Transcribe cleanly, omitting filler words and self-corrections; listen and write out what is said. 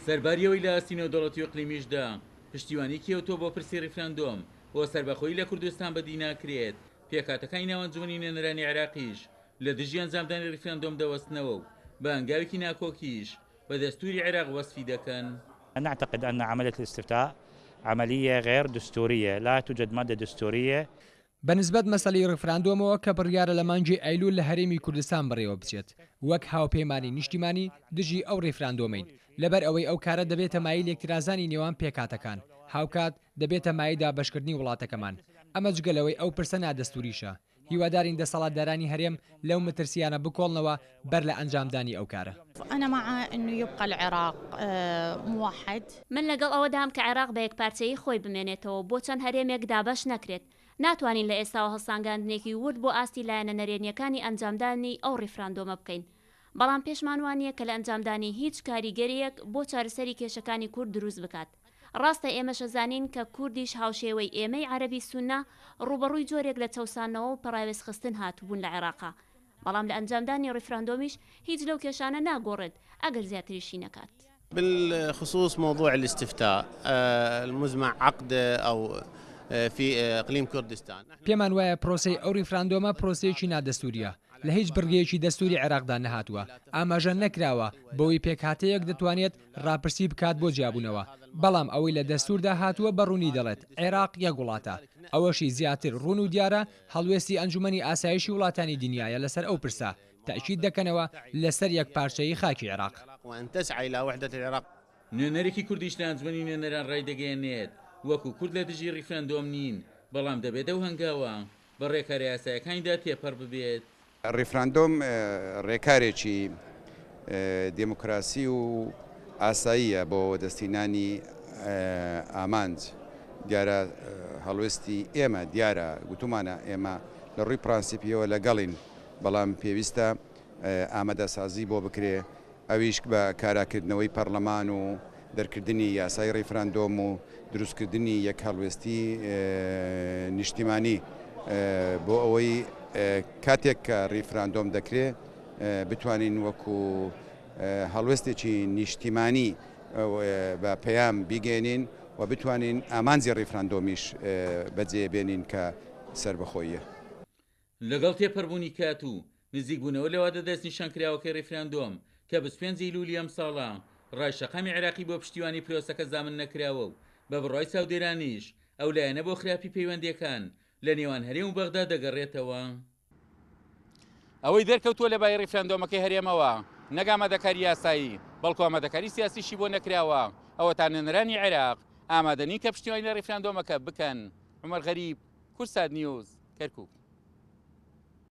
سەرباری ئەوەی لە ئاستی نێودەوڵەتی و ئیقلیمیشدا پشتیوانییەکی ئەوتۆ بۆ پرسی ڕیفراندۆم بۆ سەربەخۆیی لە کوردستان بەدی ناکرێت، پێکهاتەکانی ناو ئەنجومەنی نوێنەرانی عێراقیش لە دژی ئەنجامدانی ڕیفراندۆم دەوەستنەوە و بە هەنگاوێکی ناکۆکیش بە دەستووری عێراق وەسفی دەکەن. نعتقد ان عملیە الاستفتاء عملیە غیر دستوریە لا توجد مادە دستوریە. بە نسبەت مەسەلەی ڕیفراندۆمەوە کە بڕیارە لە مانگی ئەیلول لە هەرێمی کوردستان بەڕێوە بچێت، وەک هاوپەیمانی نیشتیمانی دژی ئەو ڕیفراندۆمەین، لەبەر ئەوەی ئەو کارە دەبێتە مایەی لێکترازانی نێوان پێکهاتەکان، هاوکات دەبێتە مایەی دابەشکردنی وڵاتەکەمان، ئەمە جگە لەوەی ئەو پرسە نادەستوریشە. هیوادارین دەسەڵاتدارانی هەرێم لەو مەترسییانە بکۆڵنەوە بەر لە ئەنجامدانی ئەو کارە. انا مع انه يبقى العراق موحد. من لەگەڵ ئەوەدام کە عێراق بە یەکپارچەیی خۆی بمێنێتەوە و بۆ چەند هەرێمێک دابەش نەکرێت. ناتوانین لە ئێستاوە هەڵسانگاندنێکی ورد بۆ ئاستی لایەنە نەرێنییەکانی ئەنجامدانی ئەو ڕیفراندۆمە بکەین. بەڵام پێشمان وانییە کە لە ئەنجامدانی هیچ کاریگەرییەک بۆ چارەسەری کێشەکانی کورد دروست بکات. ڕاستە ئێمەش ئەزانین کە کوردیش هاوشێوەی ئێمەی عەرەبی سوننە ڕووبەڕووی جۆرێک لە چەوساندنەوە و پەڕاوێزخستن هاتبوون لە عێراقا، بەڵام لە ئەنجامدانی ڕیفراندۆمیش هیچ لەو کێشانە ناگۆڕێت ئەگەر زیاتریشی نەکات. بالخصوص موضوع الاستفتاء المزمع عقده او في اقليم كردستان. پێمان وایە پرۆسەی ئەو ڕیفراندۆمە پرۆسەیەکی نادەستوورییە، لە هیچ بڕگەیەکی دەستووری عێراقدا نەهاتووە، ئاماژە نەکراوە بەوەی پێکهاتەیەک دەتوانێت ڕاپرسی بکات بۆ جیابوونەوە، بەڵام ئەوەی لە دەستووردا هاتووە بە ڕوونی دەڵێت عێراق یەک وڵاتە، ئەوەشی زیاتر ڕوون و دیارە هەڵوێستی ئەنجوومەنی ئاسایشی وڵاتانی دنیایە لەسەر ئەو پرسە، تەئکید دەکەنەوە لەسەر یەکپارچەیی خاکی عێراق. نوێنەرێکی کوردیش لە ئەنجومەنی نوێنەران ڕایدەگەیەنێت، وەکو کورد لە دژی ڕیفراندۆم نین، بەڵام دەبێت ئەو هەنگاوە بە ڕێکارە یاسایەکانیدا تێپەڕ ببێت. ڕیفراندۆم ڕێکارێکی دێموکراسی و ئاساییە بۆ وەدەستهینانی ئامانج. دیارە هەڵوێستی ئێمە دیارە، گوتوومانە ئێمە لە ڕووی پرانسیپییەوە لەگەڵین، بەڵام پێویستە ئامادەسازی بۆ بکرێ، ئەویش بە کاراکردنەوەی پەڕلەمان و دەرکردنی یاسای ڕیفراندۆم و دروستکردنی یەکهەڵوێستی نیشتیمانی بۆ ئەوەی کاتێک کە ڕیفراندۆم دەکرێ بتوانین وەکو هەڵوێستێکی نیشتیمانی بە پەیام بیگەێنین و بتوانین ئامانجی ڕیفراندۆمیش بەجێ بێنین کە سەربەخۆییە. لەگەڵ تێپەڕبوونی کات و نزیکبوونەوە لە وادە دەستنیشانکراوەکەی ڕیفراندۆم کە 25 ئەیلولی ئەمساڵە، ڕای شەقامی عێراقی بۆ پشتیوانی پرۆسەکە زامن نەکراوە و بە بڕوای چاودێرانیش ئەو لایەنە بۆ خراپی پەیوەندییەکان لە نێوان هەرێم و بەغدا دەگەڕێتەوە. ئەوەی دەرکەوتووە لە بای ڕیفراندۆمەکەی هەرێمەوە نەک ئامادەکاری یاسایی، بەڵکو ئامادەکاری سیاسیشی بۆ نەکراوە، ئەوەتا نوێنەرانی عێراق ئامادە نین کە پشتیوانی لە ڕیفراندۆمەکە بکەن. عومەر غەریب، کوردسات نیوز، کەرکوک.